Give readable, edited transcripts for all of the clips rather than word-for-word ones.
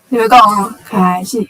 你欲講喔，開始。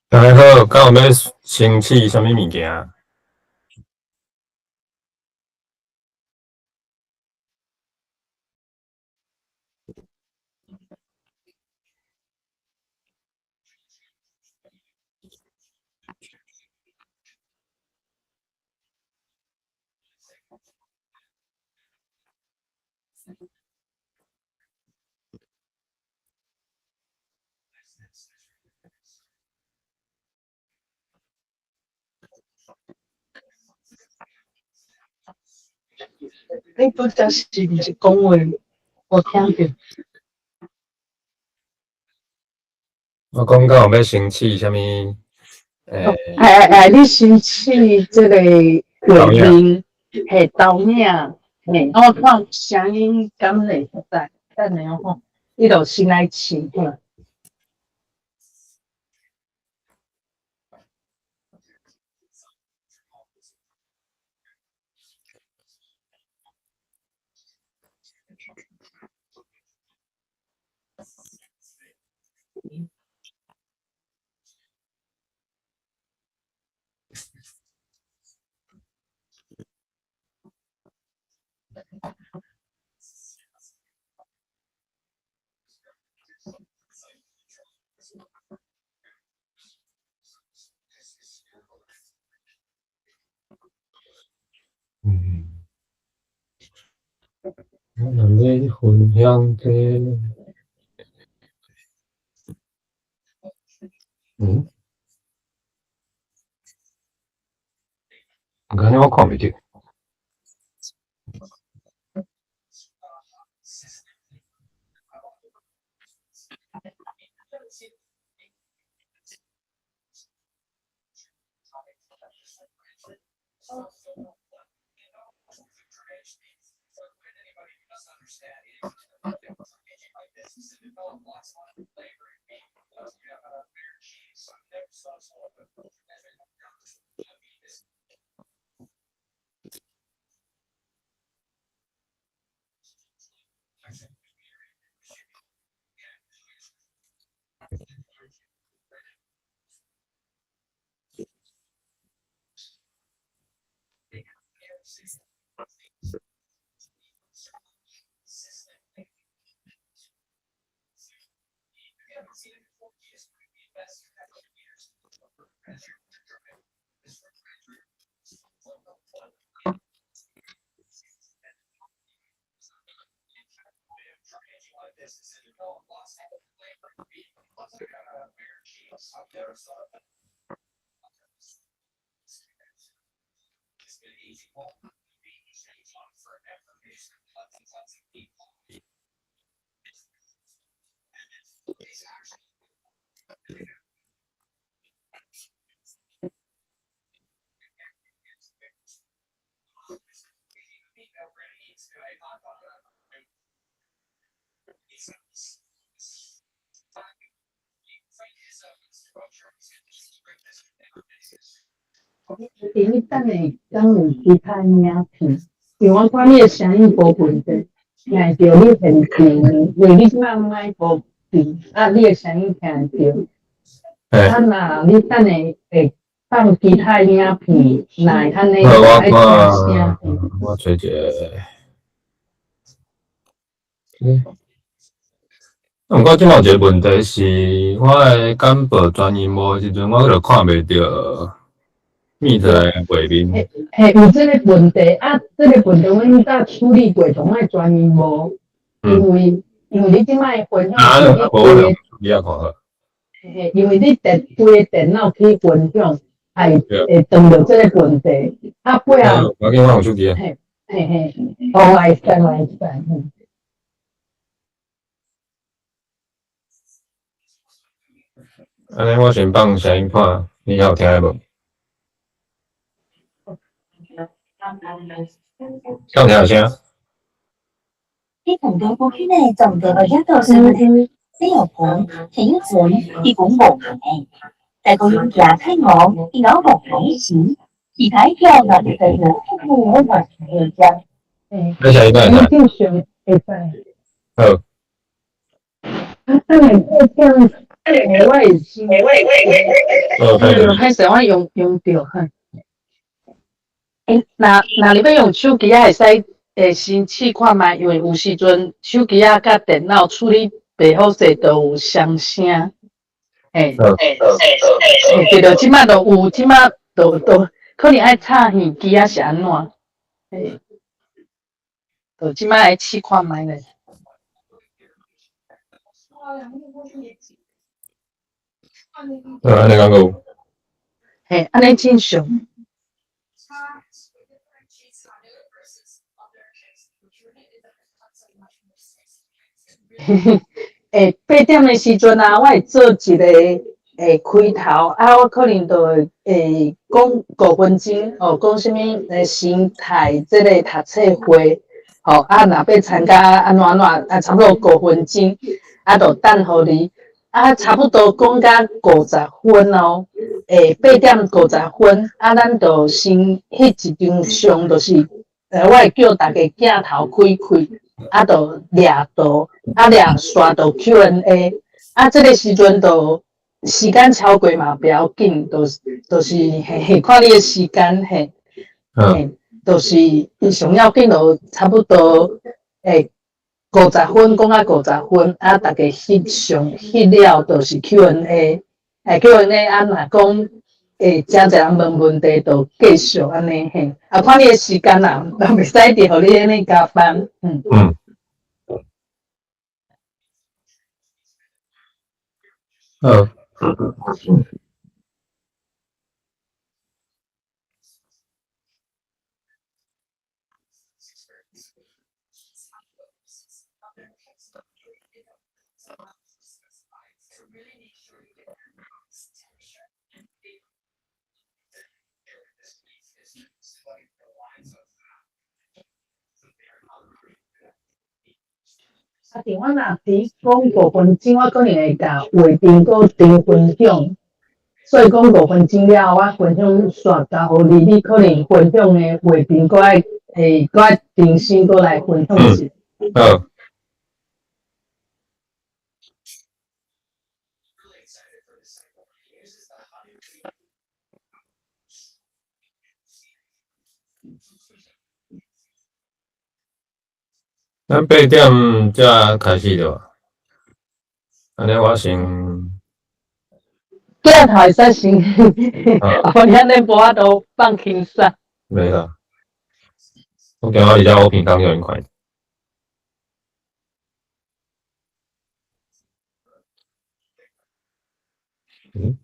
大家好，敢有欲先試啥物物件？你拄才是毋是講話無聽著？我講敢有欲先試啥物？哎哎，你先試這個畫面，嘿，投影，嘿，我看聲音敢會在，等下吼，你就先來試吼。嗯，我咱咧分享這個，敢若我看袂著。你等下敢有其他影片？因為我看你的聲音無問題，聽著你現場，因為你這擺麥無變，啊，你的聲音聽著。啊，若你等下會放其他影片，若會按呢愛聽聲。我找一個。嗯。毋過這擺有一個問題是，我的簡報轉螢幕的時陣，我就看袂著 Meet 的畫面。嘿，有這個問題啊！這個問題阮早處理過，就莫轉螢幕，因為你這擺分享啊，無我用手機仔看好。嘿，因為你電規个電腦去分享，會撞著這個問題。啊，尾後。無要緊，我用手機。嘿，嘿嘿，哦，會使，會使。按呢，我先放聲音看，你有聽無？敢有聽著聲？你同到過去呢，總得一到是李有鵬、陳玉存，伊講無嘅，大個用行開我，伊老無開時，其他叫那個是我嘛是會講。你聲音敢會使？正常會使。好。啊，等下我聽。我會是，歹勢，我用著哈。欸，若你欲用手機仔會使，先試看覓，因為有時陣手機仔佮電腦處理袂好勢，就有雙聲。嘿，對著，這擺就有，這擺就可能愛插耳機抑是按怎？嘿，就這擺愛試看覓咧。按呢敢有？嘿，按呢正常。欸，8點的時陣啊，我會做一個開頭，啊，我可能就會講5分鐘，哦，講啥物生態這個讀冊會，吼，啊，若欲參加按怎按怎，啊，差不多五分鐘，啊，就等予你，啊，差不多講甲50分哦，8點50分，啊，咱就先翕一張相，就是，我會叫大家鏡頭開開。啊，就掠圖，啊掠煞就 Q&A，啊，這個時陣就時間超過嘛不要緊，就是嘿嘿，看你的時間嘿，嘿，就是上要緊就差不多50分，講到50分，啊，大家翕相翕了，就是 Q&A，Q&A 啊，若講誠濟人問問題，就繼續按呢嘿，啊，看你的時間啦，袂使一直予你按呢加班，嗯。嗯。好。啊，但我若佇講五分鐘，我可能會共畫面閣重分享。所以講五分鐘了後，我分享煞交予你，你可能分享的畫面閣愛會閣愛重新閣來分享一次。好。咱8點才開始對無？按呢我先。鏡頭會使先，無你按呢無法度放輕鬆。袂啦，我驚我佇遮烏平講予𪜶看。嗯。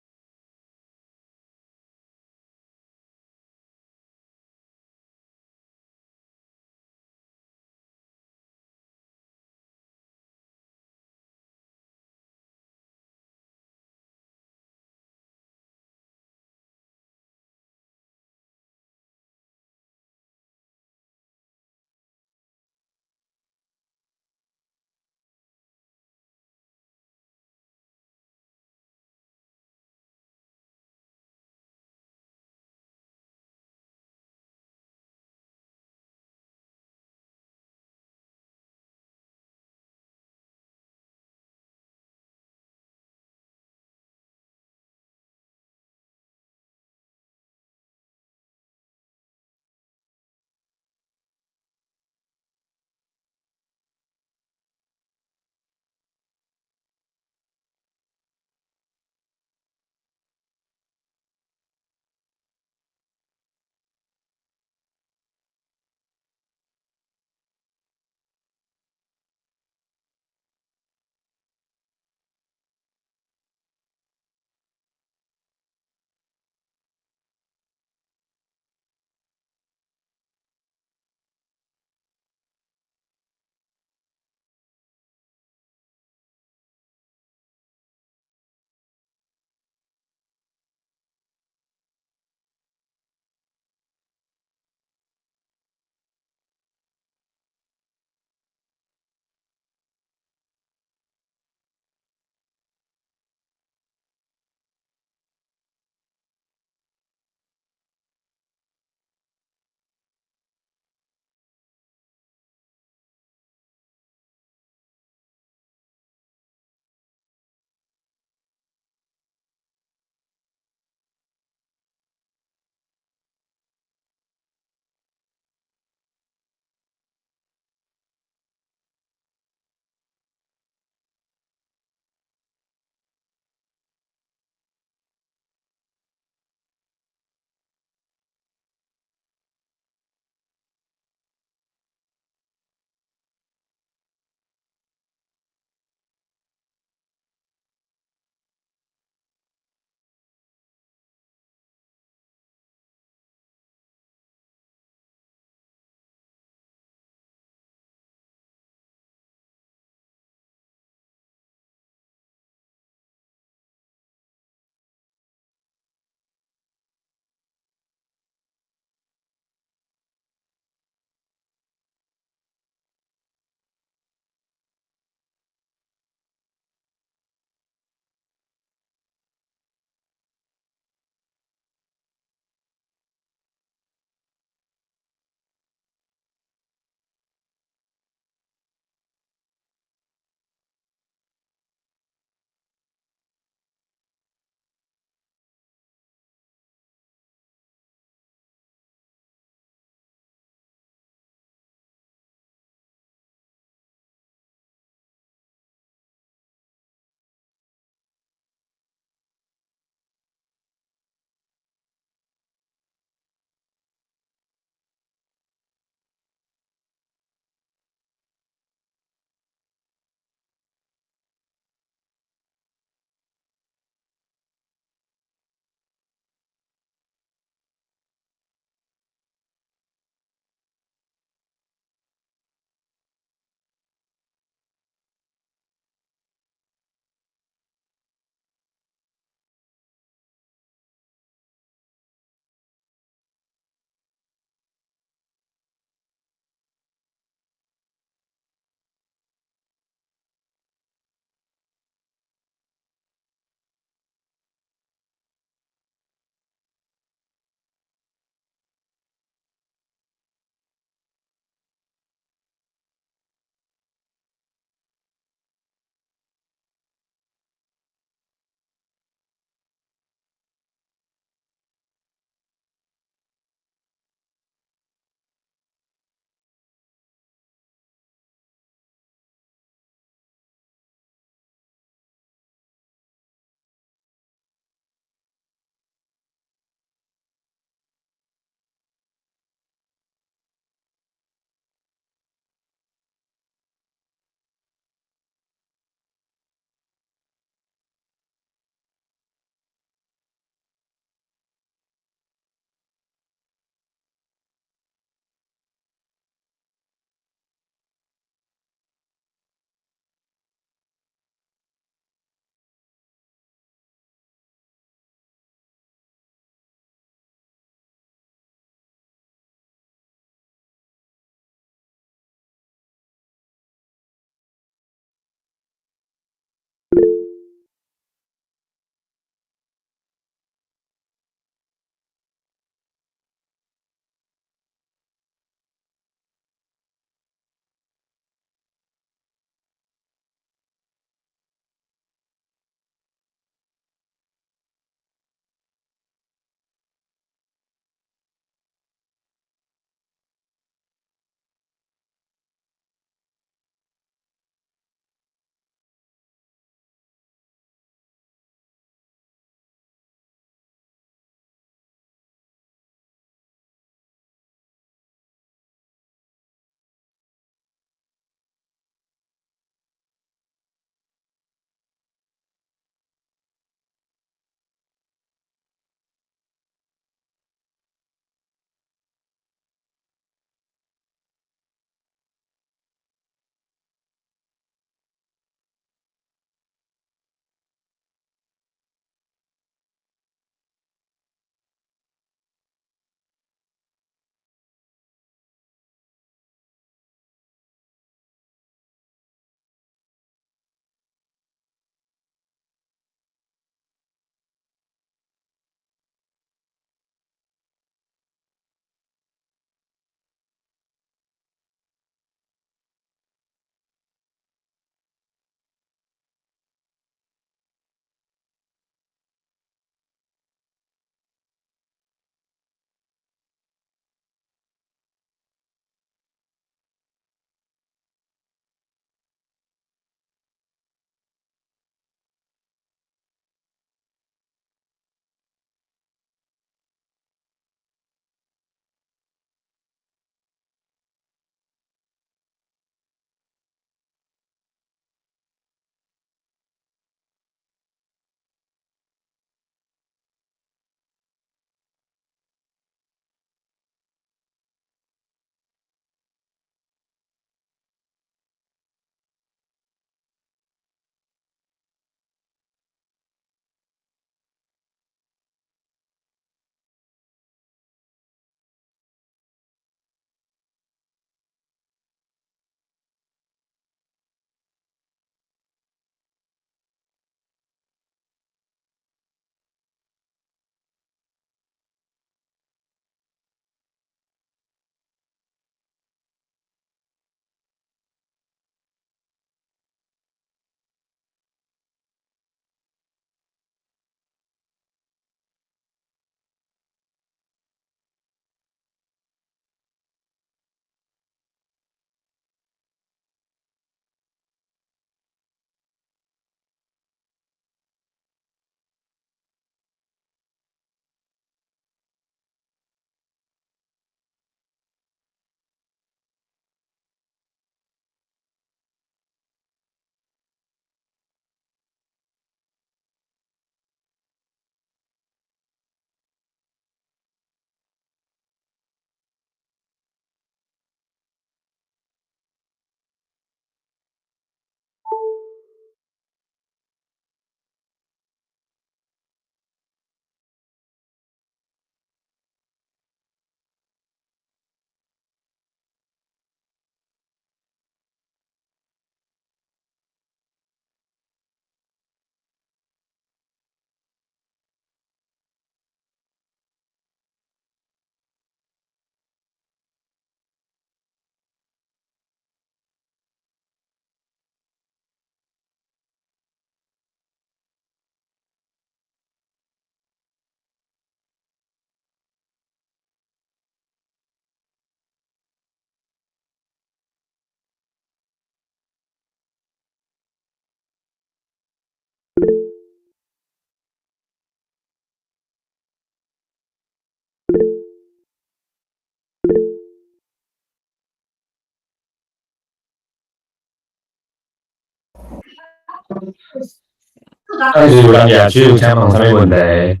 啊，是有人舉手，請問啥物問題？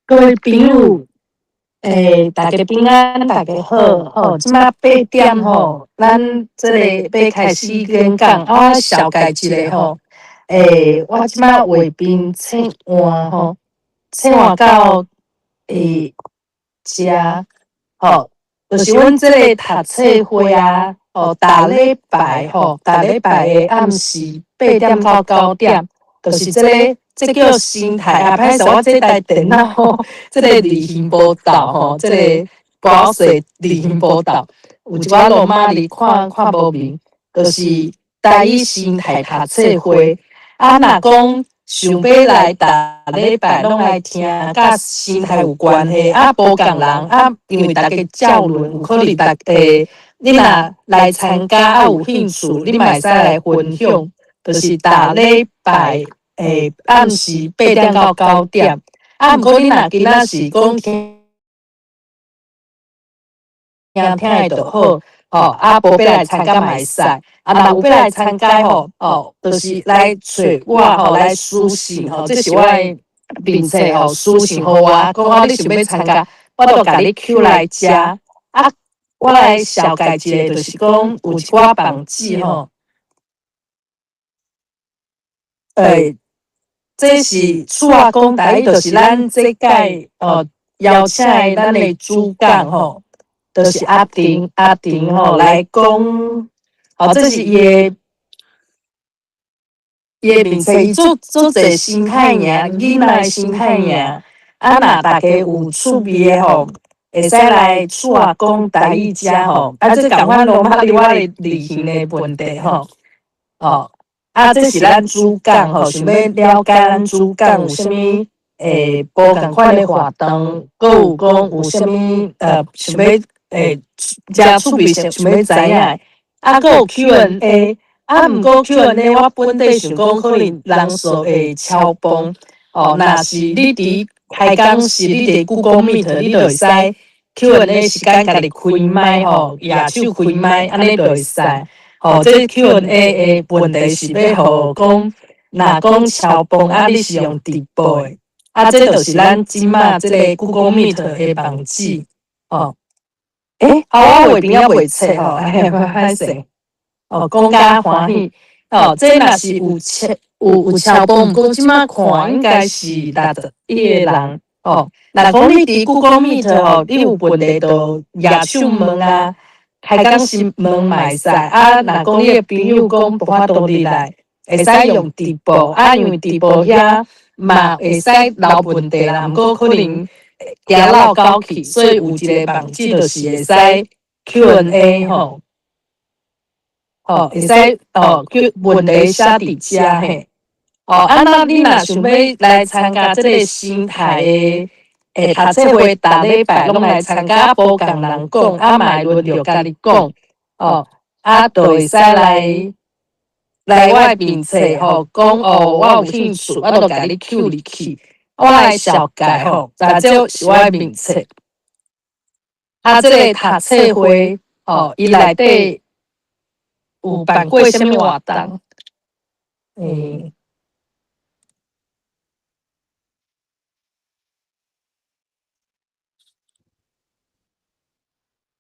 各位朋友，大家平安，大家好，吼，這馬8點吼，咱這个欲開始演講，我紹介一下吼，我這馬畫面切換吼，切換到遮，吼，就是阮這个讀冊會啊，吼，逐禮拜吼，逐禮拜的暗時8點到9點，就是這个。這叫生態啊！歹勢，我這台電腦吼，這个字形無鬥吼，這个薄細字形無鬥，有一寡羅馬字看看無明，就是台語生態讀冊會。啊，若講想欲來逐禮拜攏來聽，佮生態有關係啊，無仝人啊，因為逐家照輪，有可能逐家你若來參加啊有興趣，你嘛會使來分享，就是逐禮拜。暗時8點到9點，啊，毋過你若今仔是講聽聽的就好，吼，啊，無欲來參加嘛會使，啊，若有欲來參加吼，哦，就是來揣我吼，來私信吼，這是我的面冊吼，私信予我，講哦，你想欲參加，我就共你 Q 來遮，啊，我來紹介一下，就是講有一寡網址吼，這是厝仔講台語，就是咱這屆哦邀請的咱的主講吼，就是阿婷阿婷吼來講，哦，這是伊的伊的面冊，伊做做濟生態營，囡仔的生態營，啊，若大家有趣味的吼，會使來厝仔講台語遮吼，啊，這仝款羅馬字我的字形的問題吼，哦。啊，這是咱主講吼，想欲了解咱主講有啥物無仝款的活動，閣有講有啥物想欲誠趣味想欲知影的，啊，閣有 Q&A，啊，毋過 Q&A 我本底想講可能人數會超崩，哦，若是你佇開講時，你佇 Google Meet，你就會使 Q&A 時間家己開麥吼，舉手開麥，按呢就會使。吼，這 Q&A 的問題是欲予講，若講超崩啊，你是用直播的，啊，這就是咱這馬這个 Google Meet 的網址，哦。好，我畫面猶袂切吼，歹勢，哦，講甲歡喜，哦，這若是有超有有超崩，毋過這馬看應該是61個人，哦。若講你佇 Google Meet 吼，你有問題就舉手問啊。開講時問嘛會使，啊，若講你的朋友講無法度入來，會使用直播，啊，因為直播遐嘛會使留問題啦，毋過可能驚落狗去，所以有一個網址就是會使 Q&A 吼，吼，會使哦，Q 問題寫佇遮嘿，哦，啊，那你若想欲來參加這个生態的。讀冊會逐禮拜攏來參加，無仝人講，啊嘛會輪著家己講，哦，啊，就會使來來我的面冊吼，講哦，我有興趣，我就共你 Q 入去，我來紹介吼，啊，這是我的面冊。啊，這个讀冊會吼，伊內底有辦過啥物活動？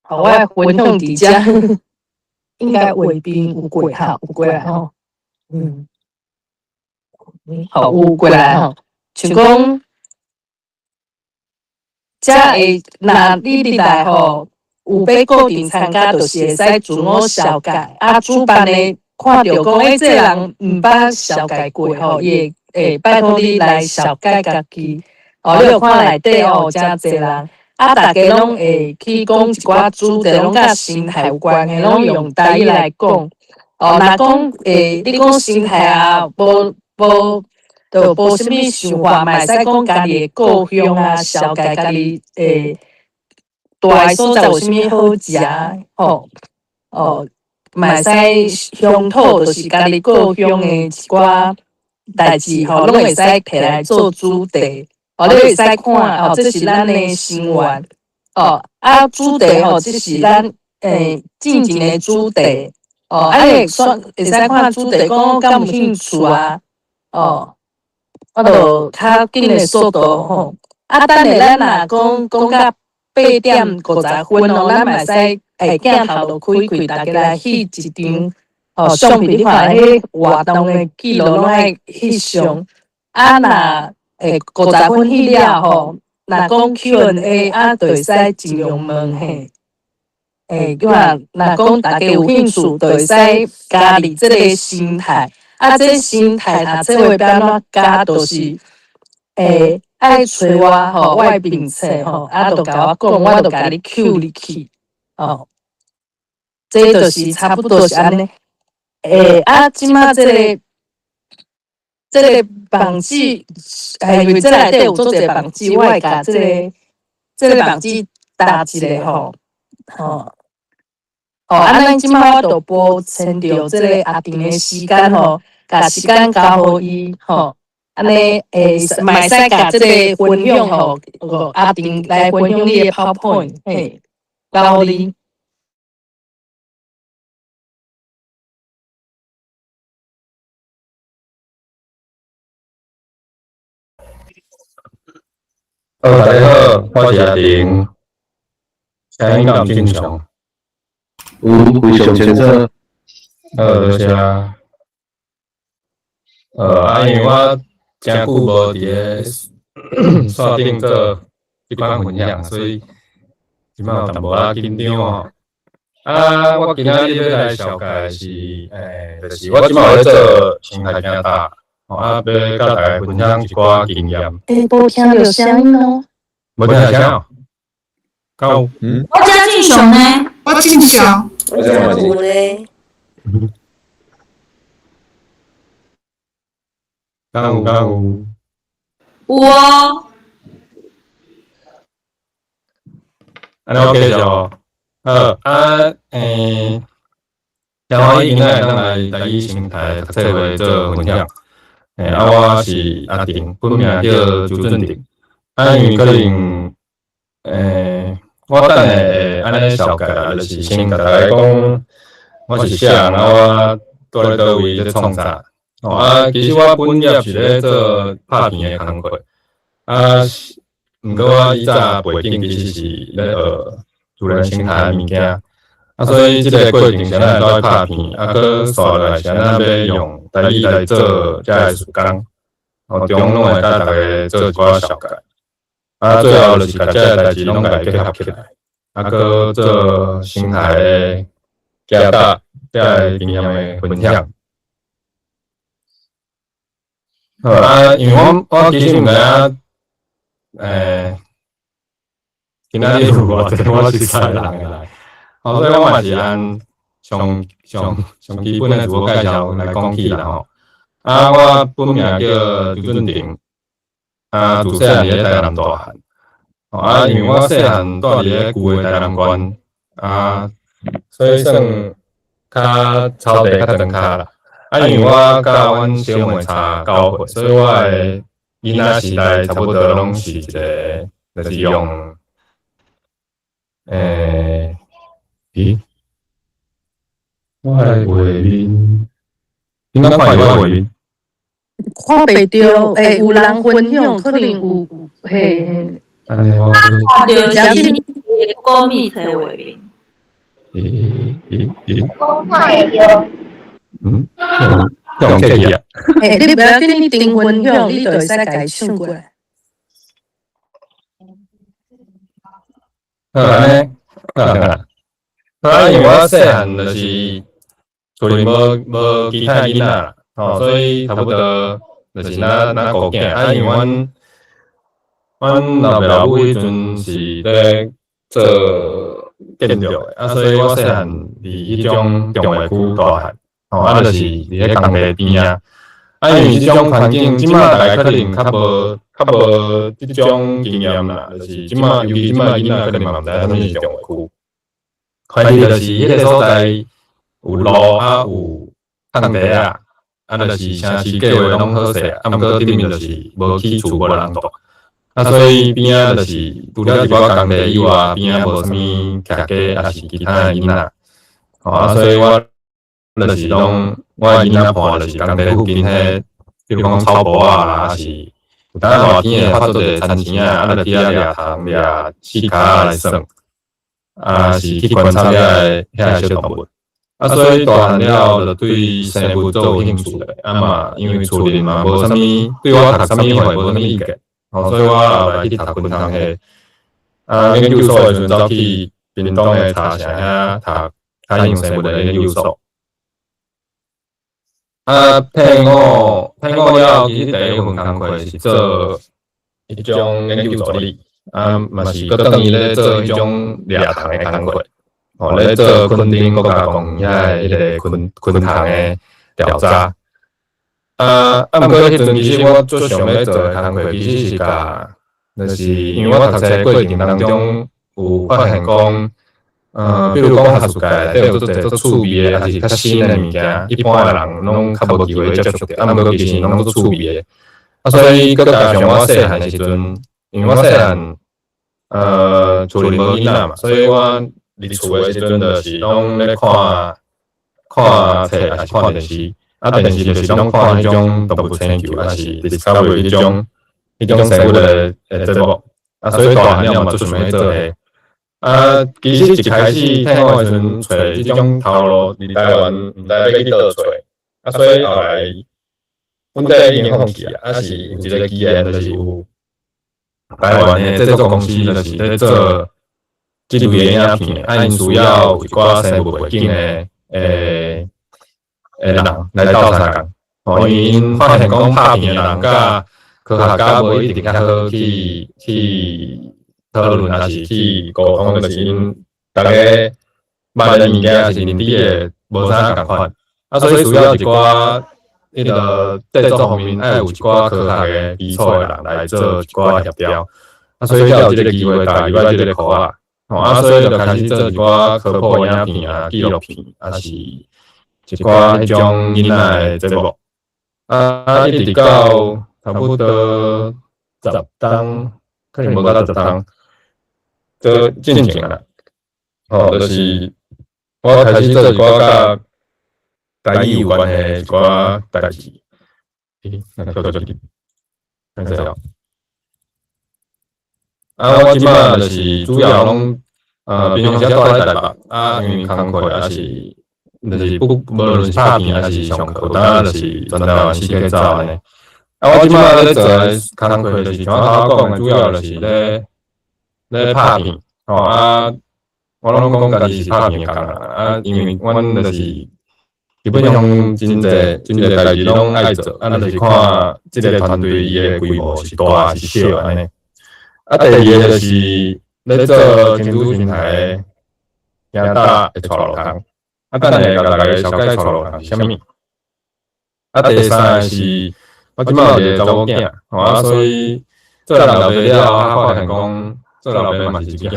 好，我來分享佇遮，應該畫面有過哈，有過來吼，好，有過來吼，像講，遮會，若你入來吼，有欲固定參加，就是會使自我紹介，啊，主辦的看著講，這个人毋捌紹介過吼，伊會會拜託你來紹介家己，哦，你有看內底哦，誠濟人。啊！逐家攏會去講一寡主題，攏佮生態有關係，攏用台語來講。哦，若講你講生態啊，無無，就無啥物想法，嘛會使講家己的故鄉啊，紹介家己住的所在有啥物好食，吼，哦，嘛會使鄉土，就是家己故鄉的一寡代誌，吼，攏會使提來做主題。哦，你會使看哦，這是咱的成員哦。啊，主題吼，這是咱進前的主題哦。啊，你會選會使看主題，講敢有興趣啊？哦，我就較緊的速度吼。啊，等下咱若講講到8點50分哦，咱嘛會使鏡頭就開開，大家來翕一張吼相片。你看彼活動的記錄攏愛翕相。啊，若五十分翕了吼，若講 Q&A 啊，就會使盡量問嘿。叫啊，若講大家有興趣，就會使加入這个生態。啊，這生態讀冊會欲按怎加，就是愛揣我吼，我的名冊吼，啊，就共我講，我就共你 Q 入去，吼。這就是差不多是按呢。啊，這馬這个網址，因為這內底有足濟網址，我會共這个網址打一下吼，吼。哦，啊，咱這馬我就無趁著這个阿定的時間吼，共時間交予伊吼。按呢，嘛會使共這个分享吼，阿定來分享你的 PowerPoint，嘿，交予你。好，大家好，我是阿定，聲音敢正常？有，非常清楚。好，多謝。啊，因為我誠久無佇咧線頂做這款分享，所以這擺有淡薄仔緊張吼。啊，我今仔日欲來紹介的是，就是我這擺有咧做生態行搭，吼，啊，欲佮大家分享一寡經驗。無聽著聲音哦。無聽著聲哦？敢有？嗯。我遮正常呢。我正常。我遮嘛是。有呢。敢有？敢有？有哦。按呢我繼續哦。好，啊，誠歡喜今仔日會當來台語生態讀冊會做分享。啊，我是阿定，本名叫周俊定。啊，因為可能，我等下會按呢紹介啦，就是先共大家講，我是啥人，啊，我住咧佗位咧創啥。哦，啊，其實我本業是咧做拍片的工課，啊，毋過我以早背景其實是咧學自然生態的物件，啊，所以這个過程是按怎會拍片，啊，閣紲落來是按怎欲用台語來做遮个事工，哦，中攏會佮大家做一寡紹介，啊，最後就是共這个代誌攏共結合起來，啊，閣做生態的行搭遮个經驗的分享。好啊，因為我其實毋知影，今仔日有偌濟我熟似的人會來，哦，所以我嘛是按上上上基本的自我介紹來講起啦吼。啊，我本名叫周俊廷，啊，自細漢佇咧台南大漢。哦，啊，因為我細漢住佇咧舊的台南縣，啊，所以算較草地較長跤啦。啊，因為我佮阮小妹差9歲，所以我的囡仔時代差不多攏是一个，就是用，咦？我的畫面，你敢看著我畫面？看袂著，有人分享，可能有，嘿。按呢我看著是 Google Meet 的畫面。咦咦咦？我看會著。嗯，用這個啊？你不要緊，你頂分享，你就會使共伊唱過來。好，按呢，好啦。啊，因為我細漢就是厝裡無其他囡仔，吼，所以差不多就是若若顧囝。啊，因為阮老爸老母彼陣是咧做建築的，啊，所以我細漢佇彼種重劃區大漢，吼，啊，就是佇咧工地邊仔。啊，因為這種環境，這馬大家可能較無這種經驗啦，就是這馬尤其這馬囡仔可能嘛毋知影啥物是重劃區。反正就是彼个所在有路啊，有空地仔，啊，就是城市計劃攏好勢，啊，毋過頂面就是無起厝，無人住，啊，所以邊仔就是除了一寡工地以外，邊仔無啥物徛家，抑是其他的囡仔，吼啊，所以我就是攏我的囡仔伴就是工地附近彼比如講草埔仔啦，抑是有當熱天會發足濟田鼠仔，啊，就去遐掠蟲、掠四跤仔來耍，啊是去觀察遐个小動物。啊，所以大漢了後就對生物足有興趣的，啊嘛，因為厝裡嘛無啥物，對我讀啥物會無啥物意見，吼，所以我後來去讀昆蟲系，啊，研究所的時陣走去屏東的茶城遐讀海洋生物的研究所。啊，退伍了後，其實第一份工課是做彼種研究助理，啊，嘛是閣轉去咧做彼種掠蟲的工課。哦，咧做墾丁國家公園遐的彼个昆蟲的調查。啊，毋過彼陣其實我足想欲做的工課，其實是共，就是因為我讀冊過程當中有發現講，比如講學術界內底有足濟足趣味的，抑是較新的物件，一般的人攏較無機會接觸著，啊，毋過其實攏足趣味的。啊，所以閣加上我細漢的時陣，因為我細漢，厝裡無囡仔嘛，所以我佇厝的時陣就是攏咧看看冊，抑是看電視。啊，電視就是攏看彼種動物星球，抑是 Discovery 彼種生物的節目。啊，所以大漢了嘛，足想欲做彼。啊，其實一開始退伍的時陣，揣這種頭路佇台灣，毋知欲去佗揣。啊，所以後來，阮底已經放棄啊，啊是有一個機緣，就是有台灣的製作公司，就是咧做這類的影片，啊，𪜶需要有一寡生物背景的人來鬥相共。哦，因為𪜶發現講拍片的人佮科學家無一定較好去討論，抑是去溝通，就是𪜶逐家捌的物件是認知的無啥仝款，啊，所以需要一寡彼个製作方面愛有一寡科學的基礎的人來做一寡協調，啊，所以才有這个機會踏入來這个箍仔，吼，啊，所以就開始做一寡科普影片啊、紀錄片，抑是一寡彼種囡仔的節目，啊，一直到差不多10冬，可能無到10冬，做進前啦，吼，就是我開始做一寡佮台語有關係的一寡代誌。欸，那個叫做看一下。啊，我這擺就是主要攏，平常時住佇台北，啊，因為工課抑是，就是不無論是拍片抑是上課，有當就是全台灣四界走按呢。啊，我這擺咧做的工課就是像我頭拄仔講的，主要就是咧拍片，吼啊，我攏講家己是拍片的工啦，啊，因為阮就是基本上真濟真濟代誌攏愛做，啊，就是看這个團隊伊的規模是大是小按呢。啊，第二个就是咧做親子平台的行搭會帶路通，啊，等下共大家紹介帶路通是啥物。啊，第三个是，我這擺有一个查某囝，吼啊，所以做人老爸了後，啊，發現講做老爸嘛是一件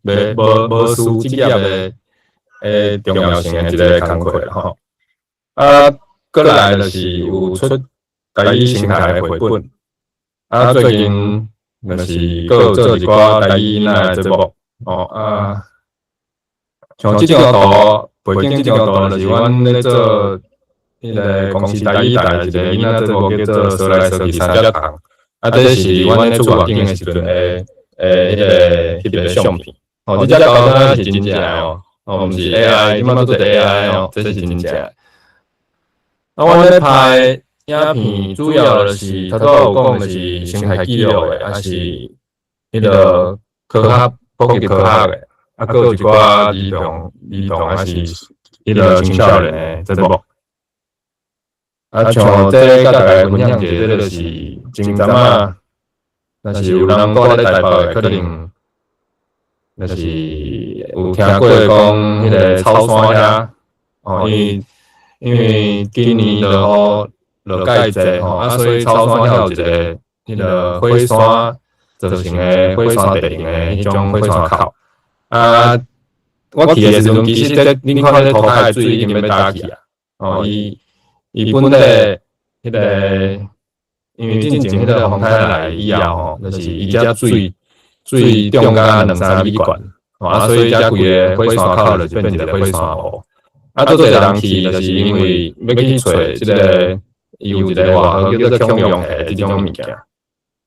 袂無無輸職業的重要性的一个工課啦吼。啊，閣來就是有出台語生態的繪本，啊，最近就是閣有做一寡台語囡仔的節目，哦啊，像這張圖背景這張圖就是阮咧做彼个公視台語台一个囡仔節目叫做《趖來趖去三隻蟲》，啊，這是阮咧出外景的時陣的彼个相片。哦，這隻狗仔是真正的哦，哦，毋是 AI，這擺都做 AI 哦，這是真正的。啊，阮咧拍影片主要就是頭拄有講的是生態記錄的，抑是彼个科學普及科學的，啊，閣有一寡兒童抑是彼个青少年的節目。啊，像這共大家分享一下，這就是前陣仔，若是有人住咧台北的，可能就是有聽過講彼个草山遐，哦，因為今年落雨落蓋濟吼，啊，所以草山遐有一个彼个火山造成的火山地形的彼種火山口。啊，我去的時陣，其實這恁看這塗跤的水已經欲焦去啊，哦，伊本來彼个，因為進前彼个風颱來以後吼，就是伊遮水漲甲兩三米懸，吼啊，所以遮規个火山口就是變一个火山湖。啊，足濟人去，就是因為欲去揣這个伊有一个外號叫做恐龍蝦這種物件，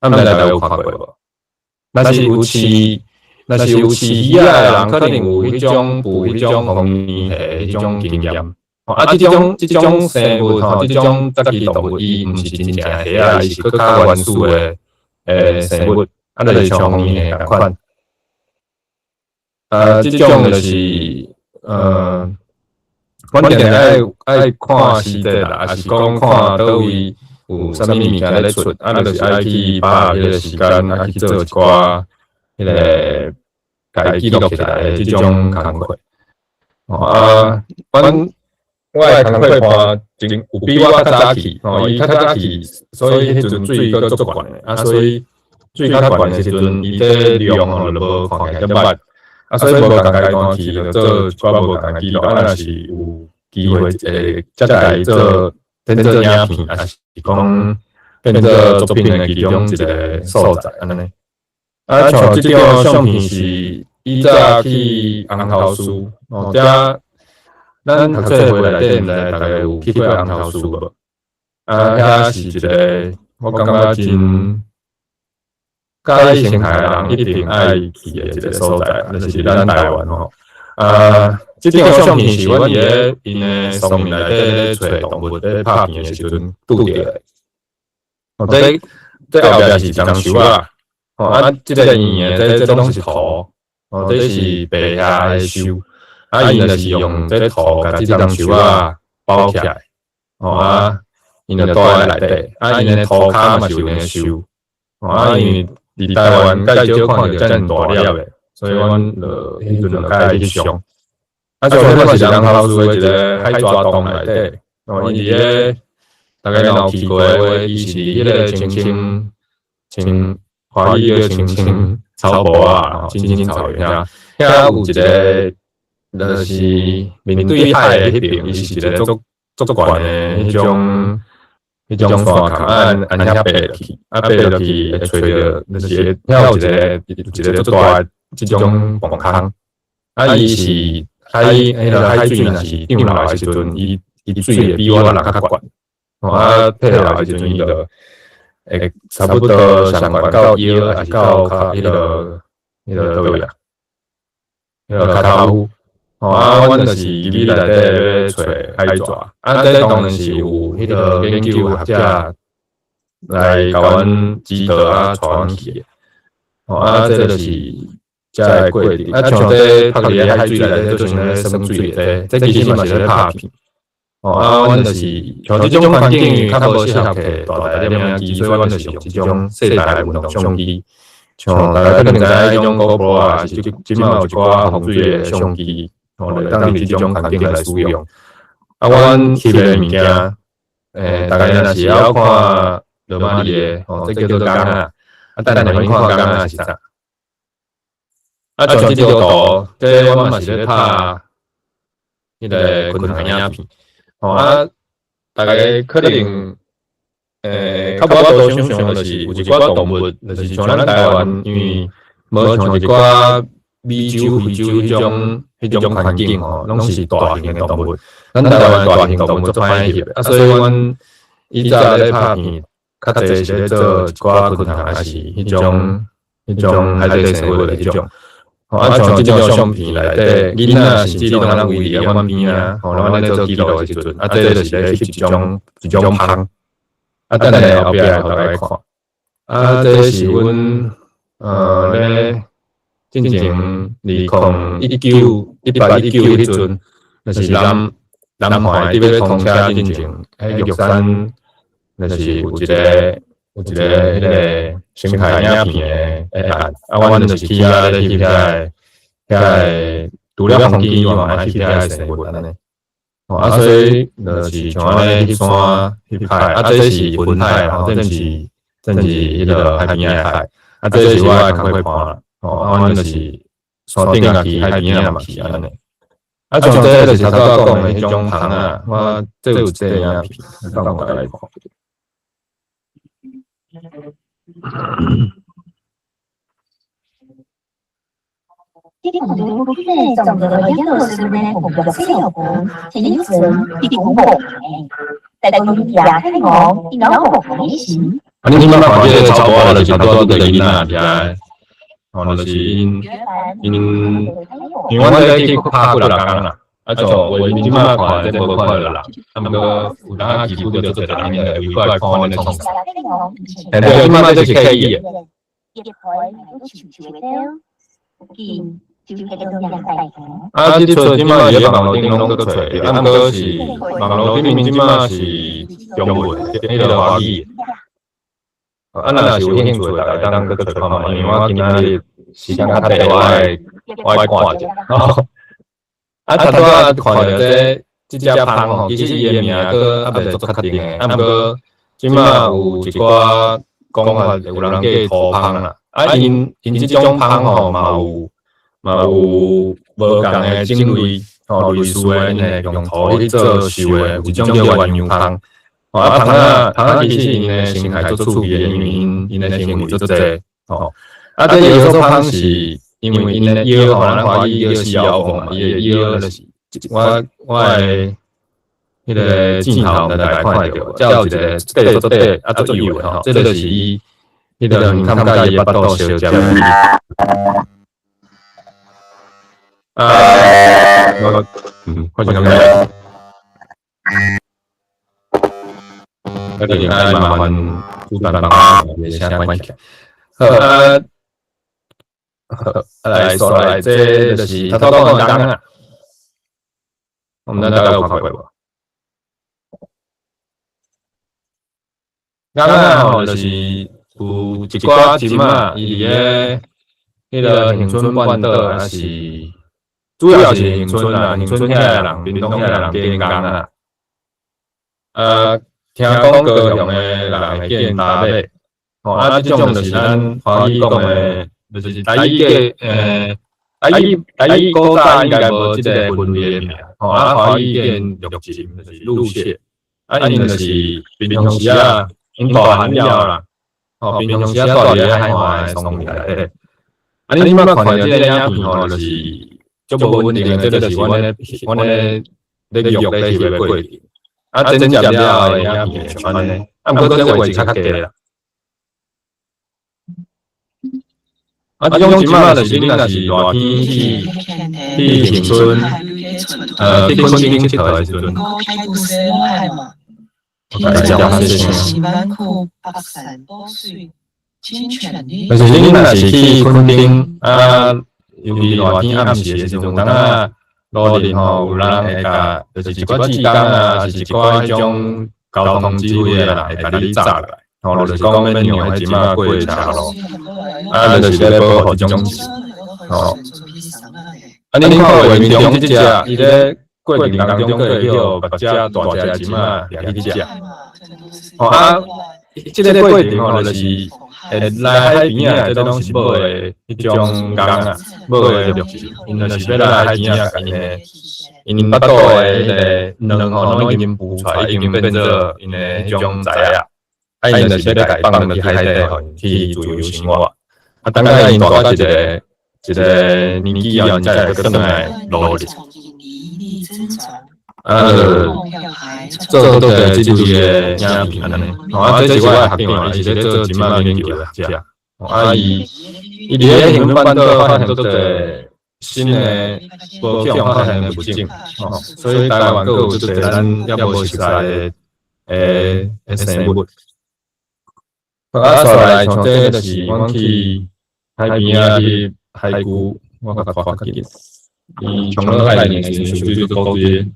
啊，毋知大家有看過無？若是有飼魚仔的人，可能有彼種捕彼種紅泥蝦彼種經驗。啊，這種生物吼，這種雜技動物，伊毋是真正蝦仔，伊是閣較原始的生物，啊，就是像紅泥蝦仝款。啊，這種就是，阮定定愛看時節啦，抑是講看佗位有啥物物件咧出，啊，就是愛去把握彼個時間，啊，去做一寡彼个共伊記錄起來的這種工課。哦啊，阮我的工課伴真有比我較早去，吼，伊較早去，所以彼陣水閣足懸的，啊，所以水較懸的時陣，伊這量吼就無看起來遮捌。啊，所以無仝階段去就做一寡無仝的記錄，啊，若是有機會會才共伊做變做影片，抑是講變做作品的其中一個素材按呢。啊，像這張相片是以早去紅頭樹，哦，遮咱讀冊會內底，毋知大家有去過紅頭樹無？啊，遐是一個我感覺真佮意生態的人一定愛去的一個所在，就是咱台灣吼。啊，這張相片是阮佇咧𪜶的桑林內底咧揣動物咧拍片的時陣拄著的。哦，這後壁是一樟樹仔，哦啊，這個圓的這攏是塗，哦，這是白蟻的樹，啊，𪜶就是用這塗共這樟樹仔包起來，哦啊，𪜶就住佇內底，啊，𪜶的塗跤嘛是有𪜶的樹，哦啊，因為佇台灣較少看著遮爾大粒的，所以阮就彼陣就較愛去上。啊，像這嘛是紅頭樹的一個海蛇洞內底，哦，伊佇咧大家若有去過的話，伊是佇彼個青青青華語叫青青草埔仔，青青草原遐，遐有一個就是面對海的彼邊，伊是一個足足懸的彼種山崁，啊按遐爬落去，啊爬落去會揣著，就是遐有一個足大的這種墓坑，啊伊是海彼个海水若是漲落來的時陣，伊水會比我人較懸，哦啊退落來的時陣，伊就會差不多上懸到腰，抑是到較彼个佗位啊？彼个跤頭趺。哦啊，阮就是入去內底欲揣海蛇，啊這當然是有彼个研究學者來共阮指導啊，帶阮去的。哦啊，這就是遮的過程。啊，像這曝佇咧海水內底，就像咧耍水的，這其實嘛是咧拍片。哦啊，阮就是像這種環境較無適合提大台攝影機，所以阮就是用這種細台的運動相機。像大家可能知影彼種 GoPro 啊，是這擺有一寡防水的相機，哦，會當佇這種環境來使用。啊，阮翕的物件，大家若是會曉看羅馬字的，哦，這叫做工仔。啊，等下阮看工仔是啥？啊，像這張圖，這阮嘛是咧拍彼个昆蟲影片。哦啊，大家可能較無法度想像，就是有一寡動物，就是像咱台灣，因為無像一寡美洲、非洲彼種環境吼，攏是大型的動物。咱台灣大型動物足歹翕的，啊，所以阮以早咧拍片，較濟是咧做一寡昆蟲，抑是彼種海底生物的彼種。吼，啊，像這種相片內底，囡仔甚至攏敢若圍佇阮邊仔，吼，阮咧做記錄的時陣，啊，這就是咧翕一種蜂。啊，等下後壁會予大家看。啊，這是阮咧進前2019、18、19彼陣，就是南環佇欲通車進前，彼玉山，就是有一個彼个生態影片的案，啊，阮就是去遐咧翕遐个，除了風景以外，嘛愛翕遐个生物按呢。哦，啊，所以就是像按呢翕山、翕海，啊，這是雲海吼，這是彼个海邊仔的海，啊，這是我的工課伴，哦，啊，阮就是山頂仔去，海邊仔嘛去按呢。啊，像這就是頭拄仔講的彼種蜂仔，我這有這個影片，放予大家來看。這種的養老師呢，服務小朋，陳永存，一共五個。啊，你這擺看這个草埔就是拄仔對囡仔佇遐，吼，就是𪜶𪜶，因為阮這去拍幾若工啦，啊，像畫面這擺看這無看著人，啊，毋過有當仔記錄著足濟人會圍過來看阮咧創啥。欸，對，這擺這是客語的。啊，這出這擺佇咧網路頂攏閣揣著，啊，毋過是網路頂面這擺是中文，彼个華語。啊，若是有興趣，逐家會當閣揣看覓，因為我今仔日時間較短，我愛趕者。啊，頭拄仔看著這這隻蜂吼，其實伊的名閣猶未足確定的，啊，毋過這擺有一寡講法，有人叫土蜂啦。啊，𪜶𪜶這種蜂吼，嘛有無仝的種類，吼，類似的，𪜶會用土去做繡的，有一種叫鴛鴦蜂。啊，蜂仔蜂仔其實𪜶的生態足趣味的，因為𪜶𪜶的纖維足濟，吼。啊，這尿素蜂是因為𪜶的腰吼，咱華語叫四腰鳳嘛，伊的腰就是我我的彼个鏡頭，大家看著，這有一個短足短啊足幼的吼，這就是伊彼个黃崁佮伊的腹肚相接。啊，我看啥物？啊，就是愛麻煩主辦幫我把聲關起來。好啊，好，來煞來，這就是頭拄講的工啊。我毋知大家有看過無？工仔吼，就是有一寡禽仔，伊佇咧彼个恆春半島，抑是主要是恆春啦，恆春遐的人，屏東遐的人叫工仔。啊，聽講高雄的人會叫踏馬，吼啊，這種就是咱華語講的，就是台語叫台語台語古早應該無這個分類的名，吼啊，華語叫陸禽，就是陸蟹，啊，𪜶就是平常時啊，𪜶大漢了啦，吼，平常時啊，住佇咧海岸的桑林內底。啊，你這擺看著這個影片吼，就是足無穩定的，這就是阮咧阮咧咧育咧翕的過程。啊，剪接了後的影片像按呢，啊，毋過這畫質較低啦。啊，這種這擺就是恁若是熱天去去恆春，去墾丁𨑨迌的時陣，就是恁若是去墾丁，啊，尤其熱天暗時的時陣，當仔路頂吼有人會共，就是一寡志工啊，是一寡彼種交通指揮的人會共你紮落來，吼，就是講欲讓彼禽仔過車路，啊，就是咧保護這種吼。啊，恁看畫面中這隻，伊咧過程當中，閣會予別隻大隻禽仔掠去食。吼啊，這个過程吼，就是會來海邊仔，這攏是母的彼種工仔，母的陸禽，𪜶就是欲來海邊仔，共𪜶的𪜶腹肚的彼个卵吼，攏已經孵出來，已經變做𪜶的彼種仔仔，啊，𪜶就是欲共伊放落去海底，予𪜶去自由生活。啊，等到𪜶大到一个一个年紀後，𪜶才會閣轉來陸裡。啊，做做個這類的影片按呢，吼啊，這是我的學長，伊是咧做禽仔研究的學者，吼啊，伊伊佇咧恆春半島發現足濟新的無去予發現的物種，吼，所以台灣閣有足濟咱猶無熟悉的的生物。啊，煞來像這就是阮去海邊仔去海龜，我共看較緊，伊衝落海裡面時陣，水做高啲。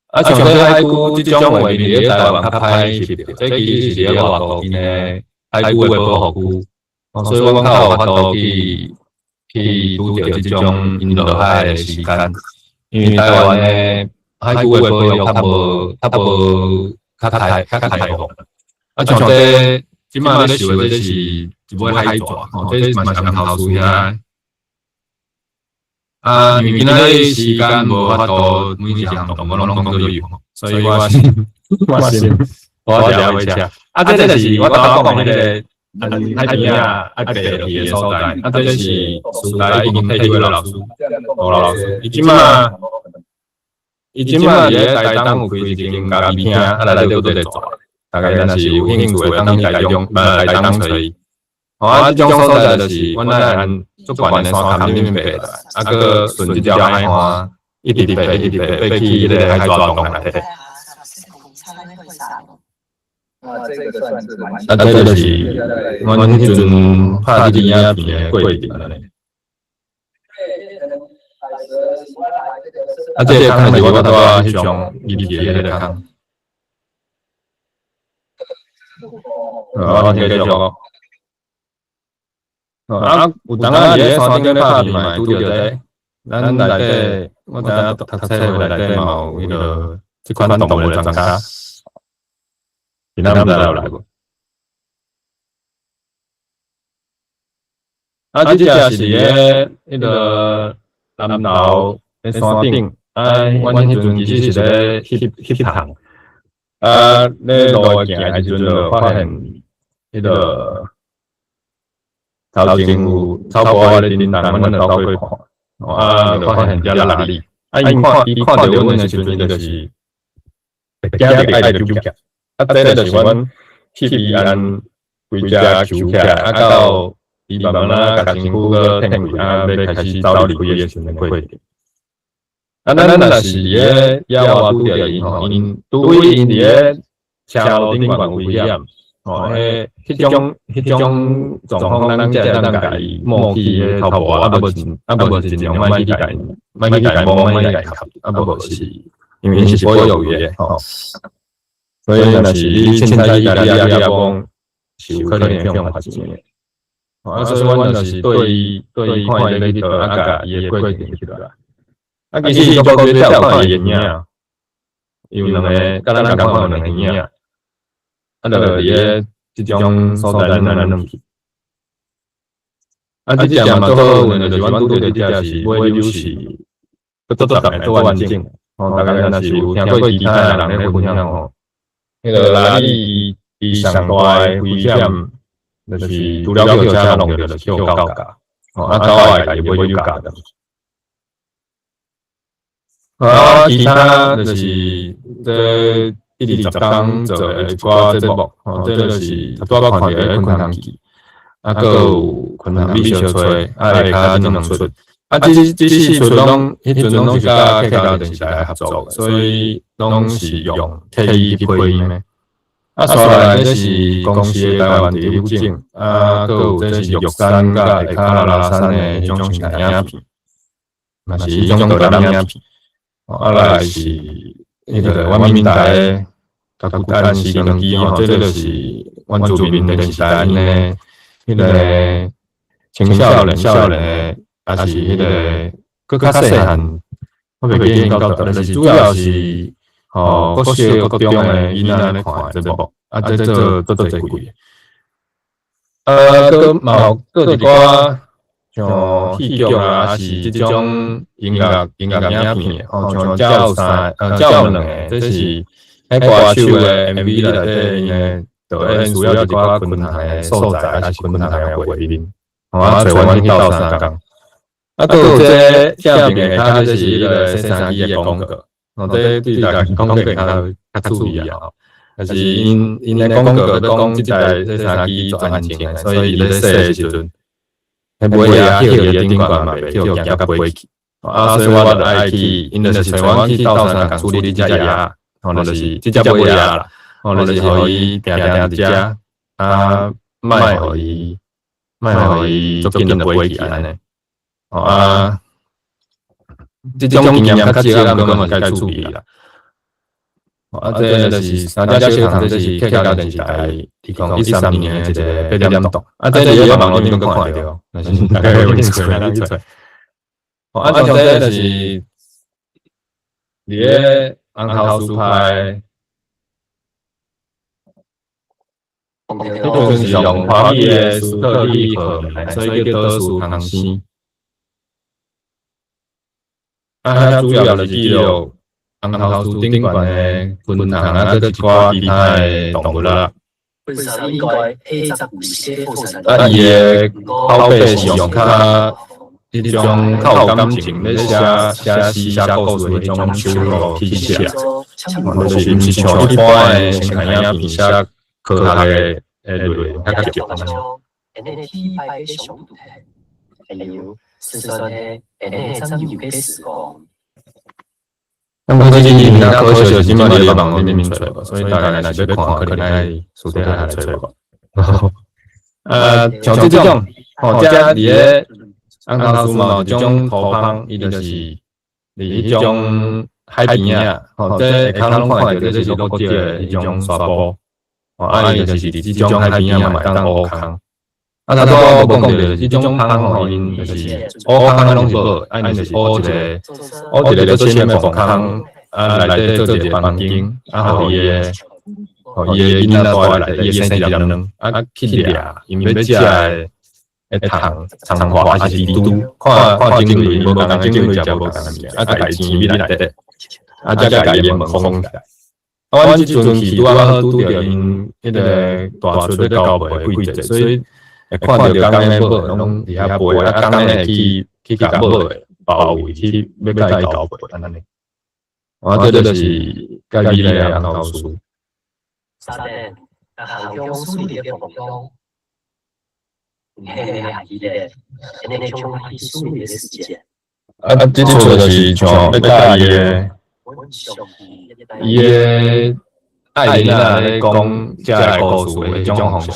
啊，像這海龜這種畫面，佇咧台灣較歹翕著，這其實是佇咧外國𪜶的海龜的保護區，所以阮較有法度去去拄著這種𪜶落海的時間，因為台灣的海龜的保育較無較無較開較開放。啊，像這這擺咧翕的這是一尾海蛇，吼，這嘛是尪頭厝遐。啊，因為今仔日時間無法度，每一項動物攏講做有，所以我先我先我食尾車。啊，這就是我頭拄講彼個海邊仔愛爬落去的所在，啊，這是師大已經退休的老師，吳老師，伊這馬佇咧台東有開一間咖啡廳，啊，內底有佇咧做，大家若是有興趣，會當去台中，台東揣伊。吼，啊，這種所在就是阮愛按足懸的山崁頂面爬落來，啊，閣順這條海岸，一直爬，一直爬，爬去彼個海蛇洞內底。啊，這就是阮彼陣拍這支影片的過程按呢。啊，這個空就是我拄仔彼種入去的彼个空。好，繼續。啊，有當仔佇咧山頂咧拍片嘛，會拄著這個。咱內底，我知影讀冊內底嘛有彼個這款動物的專家。今仔毋知有來無？啊，這隻是佇咧彼個南投的山頂，啊，阮彼陣其實是咧翕翕蟲，啊，咧路行的時陣就發現彼個頭前有草埔咧叮當，阮就走過去看，啊，就發現遮拉里，啊，伊看著阮的時陣就是驚著愛就揪起來，啊，這就是阮翕伊按規隻揪起來，啊，到伊慢慢仔共身軀閣褪開，啊，欲開始走離開的時陣過程。啊，咱若是佇咧野外拄著𪜶吼，𪜶除非𪜶佇咧車路頂懸有危險，吼，彼種狀況，咱才會當共伊摸去彼頭部，啊無啊無是盡量莫去共𪜶，莫去共𪜶摸，莫去共𪜶磕，啊無是因為𪜶是保育魚的吼，所以若是你凊彩去共掠掠摸，是有可能會予人罰錢的。啊，所以阮就是對伊看伊咧去佗，啊，共伊的過程翕落來。啊，其實足夠才有看伊的影，有兩个，佮咱仝款有兩个影。啊，就佇咧這種所在，咱按呢去。啊，這隻嘛足好運，就是阮拄著這隻是尾柳是，閣足特別足完整。吼，大家若是有聽過其他的人咧分享吼，彼个拉里伊上大的危險，就是除了予車弄著，就是予狗咬。吼，啊，狗仔會共伊尾柳咬著。啊，其他就是這120工做的一寡節目，吼，這就是拄仔看著的昆蟲記，啊，閣有昆蟲美小吹，啊，下跤這兩齣，啊，這四齣攏彼陣攏是佮客家電視台合作的，所以攏是用客語去配音的。啊，煞來這是公視的台灣第一景，啊，閣有這是玉山佮下跤拉拉山的彼種生態影片，嘛是彼種導覽影片。啊，來是彼個阮閩台的甲古單時光機吼，這就是原住民電視台𪜶的彼個青少年、少年的，抑是彼個閣較細漢，我袂記𪜶到佗，但是主要是吼國小、國中的囡仔咧看的節目，啊，這做足濟季。啊，閣嘛有閣一寡像戲劇啊，抑是這種音樂影片，吼，像遮有三，遮有兩个，這是彼歌手的 MV 內底，𪜶的導演需要一寡昆蟲的素材，抑是昆蟲的畫面，吼，啊，揣阮去鬥相共。啊，閣有這正面下跤，這是彼个洗衫機的廣告，吼，這對大家講過較較注意啊，吼。但是𪜶的廣告咧講這台洗衫機全安全的，所以伊咧洗的時陣，彼尾仔歇佇頂懸嘛袂予行甲飛去。啊，所以我就愛去，𪜶就是揣阮去鬥相共處理這隻鴨，吼，就是這隻尾仔啦，吼，就是予伊定定佇遮，啊，莫予伊足緊就飛去按呢。吼啊，這種經驗較少，毋過嘛是該處理啦。啊，這就是三隻小蟲，這是客家電視台2013年的一个八點檔。啊，這佇咧網路頂閣看會著，若是大家有興趣來去揣。啊，像這就是佇咧紅頭書拍，彼陣是用華語的斯特里號名，所以叫做斯康生。啊，遐主要就是記錄紅頭樹頂懸的昆蟲啊，閣一寡其他的動物啦。啊，伊的口筆是用較彼種較有感情咧寫寫詩寫故事的彼種手法去寫，就是毋是像一般的先看影片寫科學的內容較較重按呢。啊，毋過這支影片可惜這擺佇網路頂面揣無，所以大家若是欲看，可能愛私底下來揣無。啊，像這種，吼，這佇咧紅頭樹嘛有一種土蜂，伊就是佇彼種海邊仔，吼，這下跤攏看會著，這是落石的彼種沙埔，吼，啊，伊就是佇這種海邊仔嘛會當挖空。啊，頭拄仔我講著，這種蜂吼，𪜶就是挖空啊，攏是寶，啊，𪜶就是挖一个，挖一个足深的墓空，啊，內底做一个房間，啊，予伊的，予伊的囡仔蹛佇內底，伊會生一粒卵，啊，去掠𪜶欲食的的蟲、蟲華抑是蜘蛛，看看種類無仝的種類食無仝的物件，啊，共伊生佇內底，啊，才共伊的門封起來。啊，阮這陣去拄仔好拄著𪜶彼个大雛咧交配的季節，所以會看著公的母攏佇遐飛，啊，公的會去去共母的包圍，去欲共伊交配按呢。啊，這就是佮伊的紅頭樹。啊，這出就是像欲佮伊的，伊的愛囡仔咧講遮个故事的彼種方式。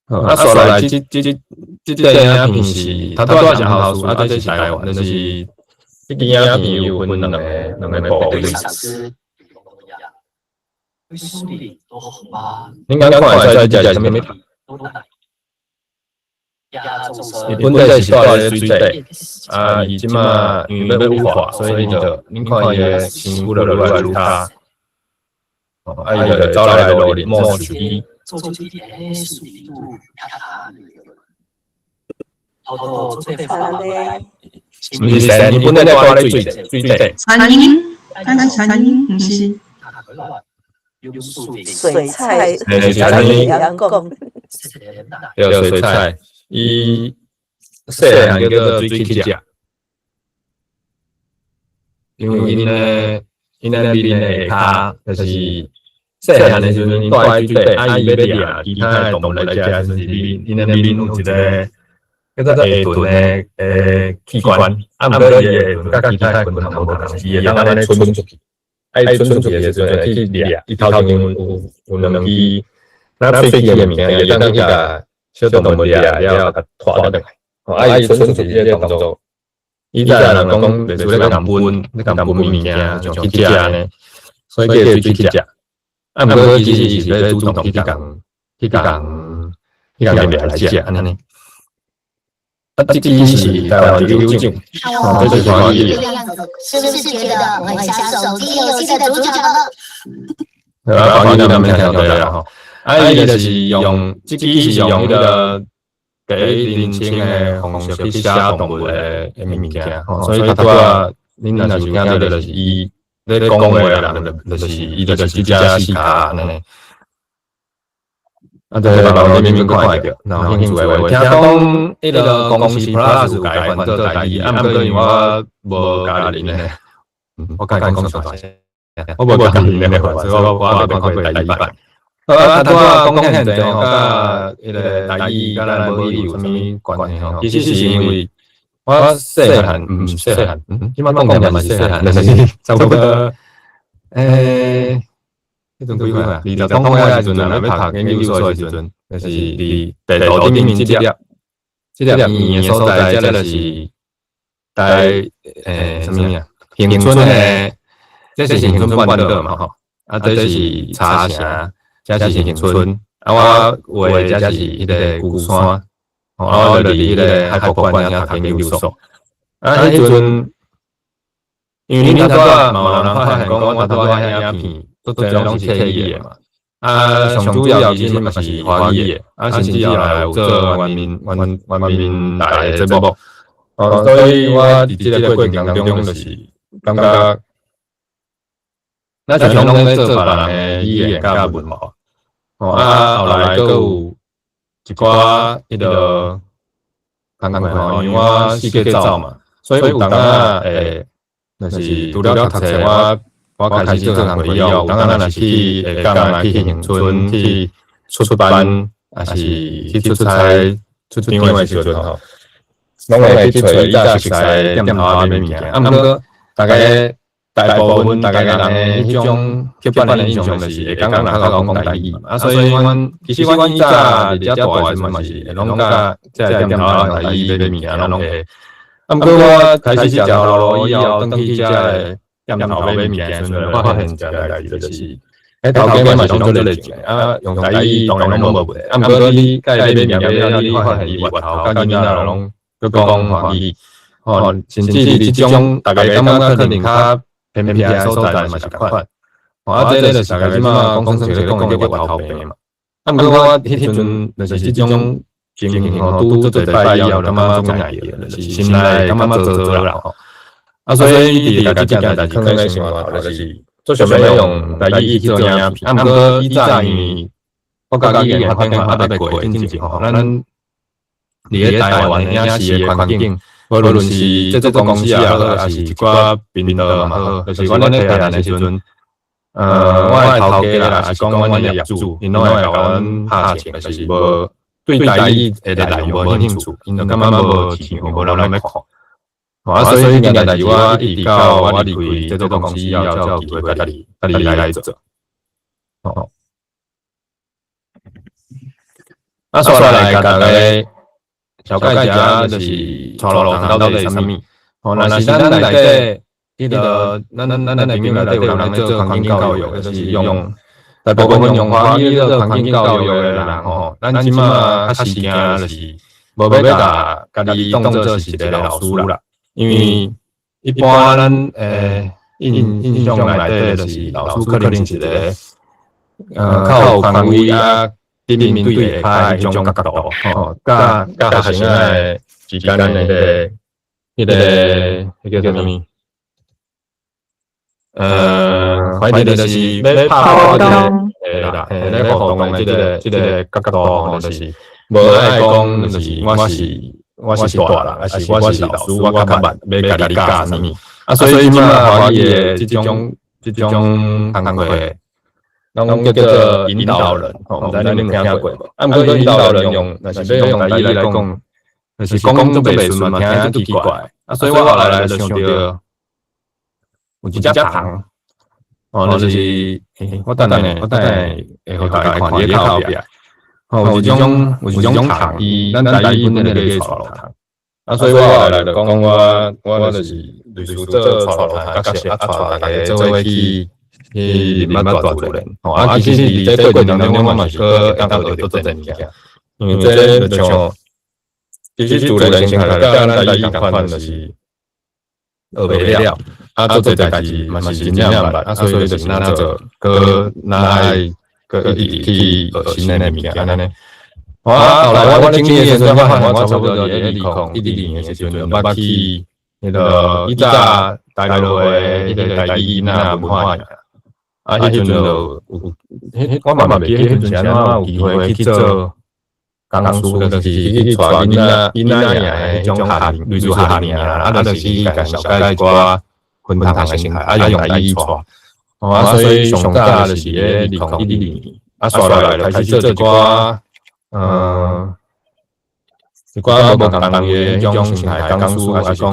啊，煞來這這這這這影片是，頭拄仔是紅頭樹，啊，這是台灣，就是這支影片有分兩個部分。恁敢看會使食啥物？伊本底是蹛咧水底，啊，伊這馬因為欲羽化，所以就恁看伊的身軀就愈來愈焦。啊，伊就走來路裡摸手機。毋是蟬，伊本來蹛咧水底，水底。蚕蠅，蚕蠅，毋是。水菜，欸，是蚕蠅。對，水菜，伊細漢叫做水起食，因為𪜶咧，𪜶咧比恁的下跤，就是細漢的時陣，𪜶蹛佇水底，啊，伊欲掠其他的動物來食的時陣，是𪜶咧比恁有一个叫做下臀的器官，啊，毋過伊的下臀佮其他的昆蟲無仝，是伊會當按呢伸出去，啊，伊伸出去的時陣會去掠，伊頭前有兩支若喙齒的物件，伊會當去共小動物掠了，共拖轉來。啊，伊伸出去這个動作，以前人講類似咧共分，咧共分物件，像去食按呢，所以叫水起食。啊，毋過其實是欲主動去共去共去共掠來食按呢。啊，這支是台灣的有種，這是華語的。是不是覺得我很像手機遊戲的主角？啊，華語咱免聽對啦吼。啊，伊就是用，這支是用彼个第一人稱的方式去寫動物的物件，吼，所以頭拄仔恁若是有聽著，就是伊咧講話的人，就是伊就是這隻四跤按呢。啊，這個網路頂面看會著，若有興趣的話，聽講彼个公視 Plus 有共伊翻做台語，啊，毋過因為我無家己咧，我共伊講上大聲，我無家己咧，所以我我猶未看過台語版。啊，拄仔講遐濟吼，佮彼个台語佮咱母語有啥物關係吼？其實是因為我細漢，毋是細漢，這擺講起來嘛是細漢，就是差不多，欸，彼陣幾歲啊？20當歲的時陣，若欲讀研究所的時陣，就是佇地圖頂面這粒，這粒圓的所在，這就是台啥物啊？恆春的，這是恆春半島嘛吼？啊，這是茶城，這是恆春。啊，我畫的這是彼个龜山，啊，我就佇彼个海博館遐讀研究所。啊，彼陣，因為恁頭拄仔嘛有人發現講，我頭拄仔遐影片，足濟攏是客語的嘛。啊，上主要其實嘛是華語的，啊，甚至後來有做原民原原民台的節目。哦，所以我佇這个過程當中，就是感覺咱常常攏咧做別人的語言佮文化，吼啊，後來閣有一寡彼個工課吼，因為我四界走嘛，所以有當仔會，就是除了讀冊，我開始做工課以後，有當仔若是去下港啊，去恆春去出班，抑是去出差出場的時陣吼，攏會去揣以早熟似的店頭仔買物件。啊，毋過逐家大部分逐家人的彼種刻板的印象就是會講人較𠢕講台語嘛。啊，所以阮其實阮以早佇遮大的時陣嘛是會攏佮這个店頭仔台語買物件攏會。啊，毋過我開始食頭路以後，轉去遮个店頭買物件的時陣，發現一個代誌就是，彼頭家嘛是攏足熱情的，啊，用台語當然攏無問題。啊，毋過你佮伊買物件買了，你發現伊越頭佮囡仔攏閣講華語，吼，甚至佇這種逐家感覺可能較偏僻的所在嘛是仝款。吼，啊，這個就是大家這馬講算一個講的叫越頭病嘛。啊，毋過我彼陣就是這種情形吼，拄做濟擺以後，感覺總會記，就是心內感覺做做啦吼。啊，所以佇大家這件代誌囥佇生活頭，就是做想欲用台語去做影片。啊，毋過以早因為國家語言發展法猶未過進前吼，咱佇咧台灣的影視的環境，無論是製作公司也好，抑是一寡頻道嘛好，就是阮咧提案的時陣，我的頭家啦，抑是講阮的業主，𪜶攏會共阮拍槍，就是無對台語的內容無興趣，𪜶就感覺無市場，無人來欲看。啊，所以這件代誌我一直到我離開製作公司以後，才有機會家己來做。哦。啊，煞來共大家紹介一下，就是帶路蟲到底是啥物？吼，若是咱內底，彼個咱的朋友內底有人咧做環境教育，就是用大部分用華語做環境教育的人吼，咱這馬較時驚就是無欲共家己當做是一個老師啦，因為一般咱印象內底就是老師可能是一個較有權威啊，頂面對下跤彼種角度，吼，佮佮學生仔之間的彼個叫啥物？反正就是欲拍這個啦，嘿，咧互動的這個角度吼，就是無愛講，就是我是大人，抑是我是老師，我較捌，欲共你教啥物？啊，所以這馬華語的這種工課，攏叫做引導人，吼，毋知恁有聽過無？啊，毋過引導人用，若是欲用台語來講，就是講足袂順嘛，聽足奇怪。啊，所以我後來就想著有一隻蟲，哦，就是，我等下會予大家看佇咧後壁。吼，有一種蟲，伊咱台語本來就叫帶路蟲。啊，所以我後來就講我就是類似做帶路蟲的角色，啊，帶大家做伙去認捌大自然。吼，啊，其實佇這過程當中，我嘛是閣會當學著足濟物件。因為這就像，其實自然生態佮咱台語仝款，就是學袂了。啊，做這代誌嘛是真正毋捌，啊，所以就是若做，閣若愛閣一直去學新的物件按呢。啊，後來我咧整理的時陣，發現我差不多佇咧2012年的時陣，就捌去彼個以早大陸的彼個台語囡仔文化營。啊，彼陣就有，彼我嘛袂記彼陣是按怎有機會去做講師，就是去帶囡仔營的彼種夏令，類似夏令營啦，啊，就是去共紹介一寡薰糖的生態，啊，用台語帶。啊，所以上早就是咧2012年，啊，煞落來就開始做一寡無仝單位的彼種生態講師，抑是講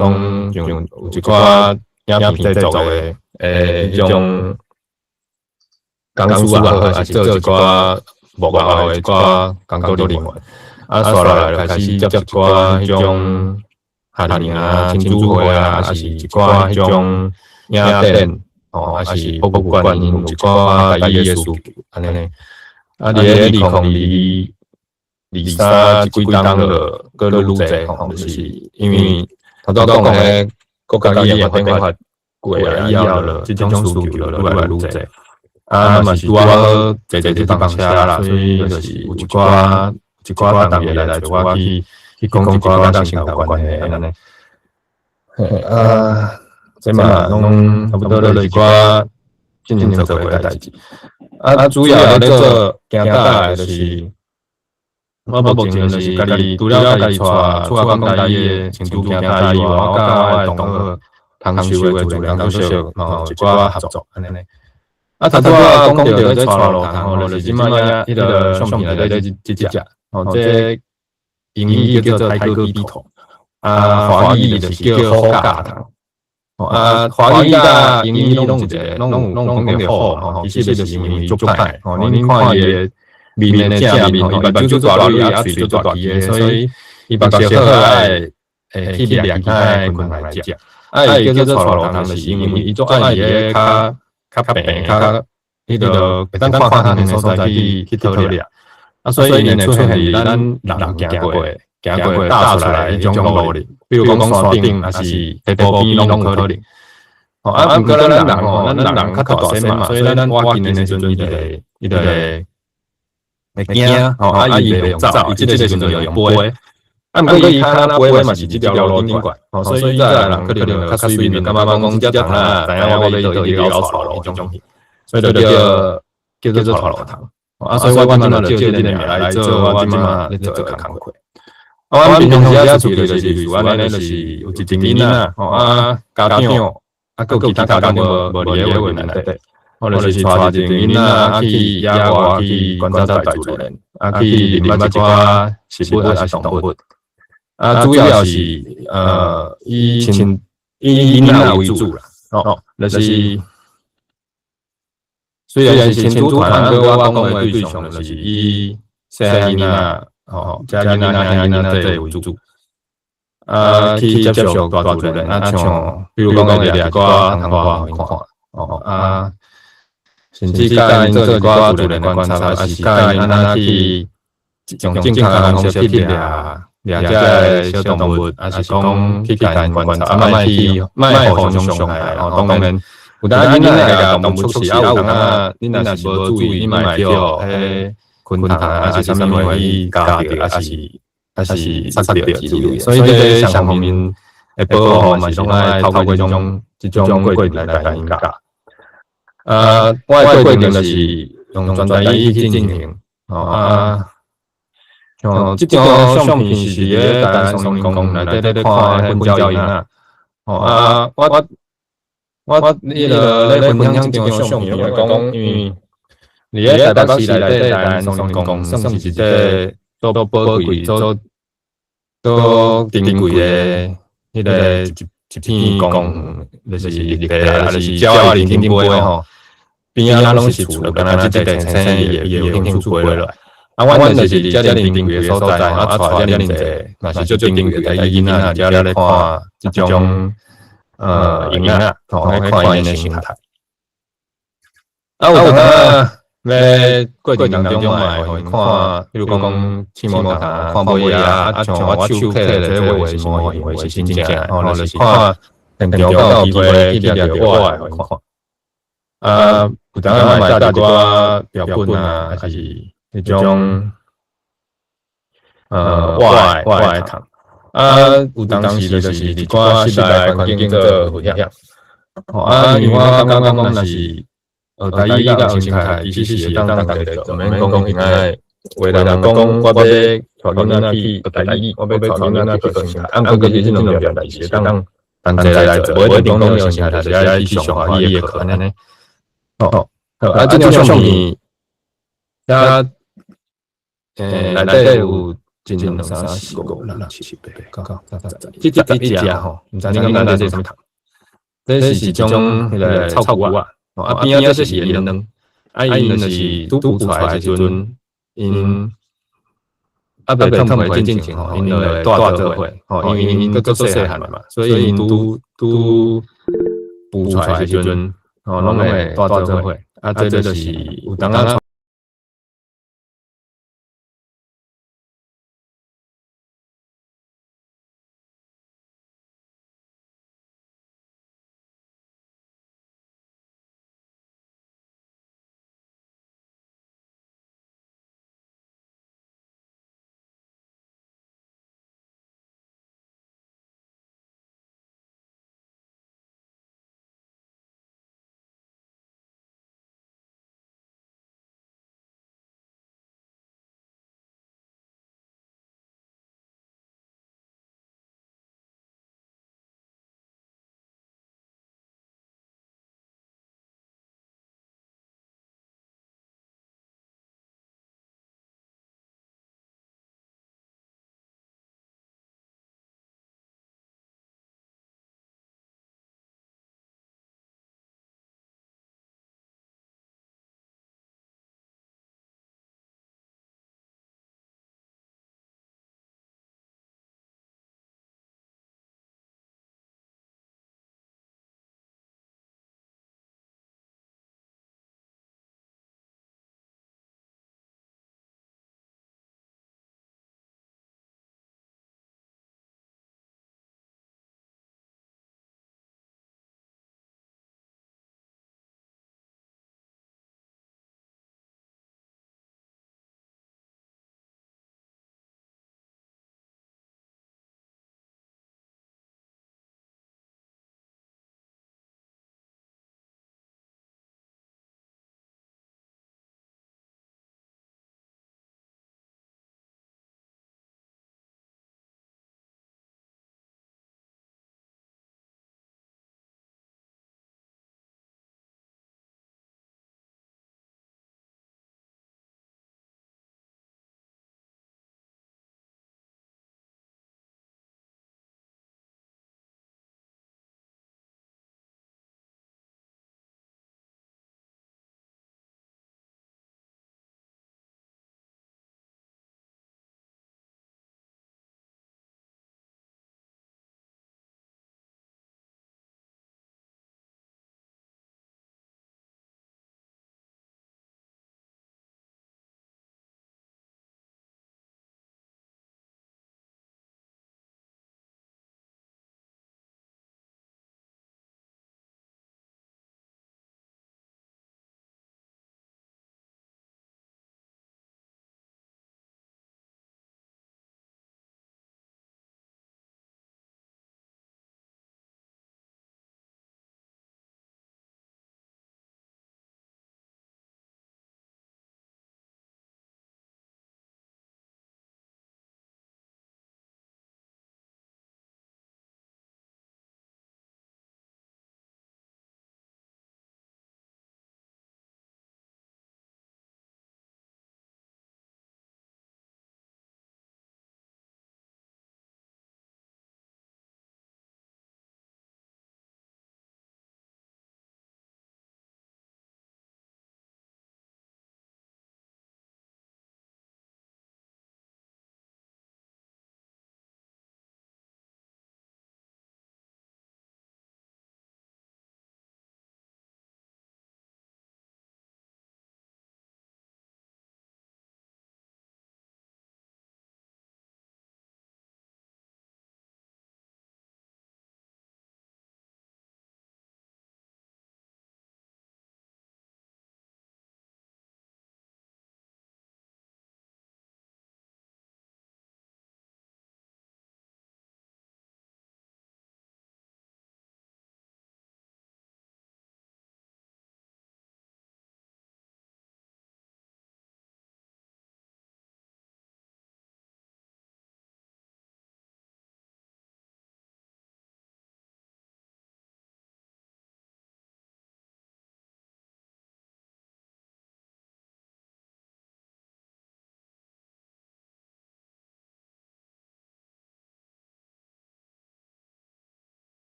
像有一寡影片製作的彼種講師也好，抑是做一寡幕後的一寡工作人員。啊，煞落來就開始接一寡彼種夏令營啊、親子會啊，抑是一寡彼種影展，吼，抑是博物館有一寡台語的需求，按呢。啊，佇咧2023這幾冬就閣愈愈濟吼，就是因為頭拄講的國家語言發展法過啊以後，就這種需求就愈來愈濟。啊，嘛是拄仔好坐坐這班車啦，所以就是有一寡單位來找我去講一寡佮生態有關係按呢。嘿啊，這嘛攏差不多咧一寡進前做過的代誌。啊，主要咧做行搭的就是，我目前就是家己除了家己帶厝仔講台語的親子行搭以外，我佮我的同學通修的自然工作室吼一寡合作按呢。啊，頭拄仔講著咧帶路蟲吼，就是這擺遐彼个相片內底這這隻，吼，這英語叫做 Tiger Beetle，啊，華語就是叫虎甲蟲。吼啊，華語佮英語攏有一个，攏講著虎吼，其實就是因為足歹吼，恁看伊的面的正面吼，伊目睭足大蕊，啊喙足大支的，所以伊目色好愛會去掠其他的昆蟲來食。啊，伊叫做帶路蟲，就是因為伊足愛佇咧較較平、較彼个會當看較遠的所在去偷掠。啊，所以𪜶會出現佇咱人行過踏出來彼種路裡，比如講山頂，抑是溪埔邊攏有可能。吼啊，毋過咱人吼，咱人較大細嘛，所以咱倚近的時陣，伊就會驚，吼啊，伊袂用走，伊這个時陣就用飛。啊，毋過伊跤仔飛嘛是這條路頂懸，吼，所以早人可能就較隨便，感覺講這隻蟲仔，知影我欲佗伊會帶路彼種去，所以就叫做帶路蟲。啊，所以我這擺就借這個名來做我這擺咧做的工課。啊，阮平常時仔出去就是有按呢，就是有一群囡仔，吼啊，家長，啊，閣有其他家長無佇咧畫面內底，我就是帶一群囡仔啊去野外去觀察大自然，啊去認捌一寡植物抑是動物。啊，主要是以囡仔為主啦，吼，就是雖然是親子團，不過我講的對象就是以細漢囡仔，吼，遮囡仔、遐囡仔這為主。啊，去接觸大自然，啊，像比如講會掠一寡蟲仔予𪜶看，哦啊，甚至教𪜶做一寡自然觀察，抑是教𪜶按怎去用正確的方式去掠掠這个小動物，抑是講去共𪜶觀察，啊，莫去莫互相傷害，吼，當然有當囡仔會共動物出事，啊，有當你若是無注意，你嘛會予彼昆蟲啊，抑是啥物會去咬著，抑是殺著之類，所以這個雙方面的保護嘛是攏愛透過這種過程來共𪜶教。啊，我的過程就是用全台語去進行，吼啊，像這張相片是佇咧台南松林公園內底咧看彼糞鳥嬰仔，吼啊，我彼个咧分享這張相片，因為講因為佇咧台北市內底台南松林公園算是一個足寶貴、足足珍貴的彼个一片公園，就是綠地啊，就是鳥仔林頂飛吼，邊仔攏是厝，敢若這塊青青伊會有興趣飛落來。啊，阮就是佇遮爾珍貴的所在，啊，帶遮爾濟，嘛是足珍貴的囡仔佇遮咧看這種嬰仔，吼，咧看𪜶的生態。啊，有當咧過程當中嘛會予𪜶看，比如講刺毛蟲、看尾仔，啊，像我手提的這個畫是模型畫是真正的，吼，就是看現場敢有機會去掠著我會予𪜶看。啊，有當嘛會帶一寡標本啊，抑是彼種活的蟲。啊，有當時就是佇寡室內環境做分享。吼啊，因為我感覺講若是學台語佮學生態，其實是會當同齊做，毋免講應該有的人講我欲帶囡仔去學台語，我欲帶囡仔去學生態，啊，毋過其實這兩件代誌會當同齊來做，無一定講學生態就是愛去上華語的課按呢。吼，好，啊，這張相片，遐內底有一、兩、三、四、五、六、七、八、九、十、十、這11隻吼，毋知你感覺這是啥物蟲？這是一種彼个臭龜仔，啊邊仔這是𪜶卵，啊𪜶就是拄孵出來的時陣，𪜶猶未褪皮進前吼，𪜶就會蹛做伙，吼，因為𪜶閣足細漢嘛，所以𪜶拄拄孵出來的時陣，吼，攏會蹛做伙，啊，這就是有當仔。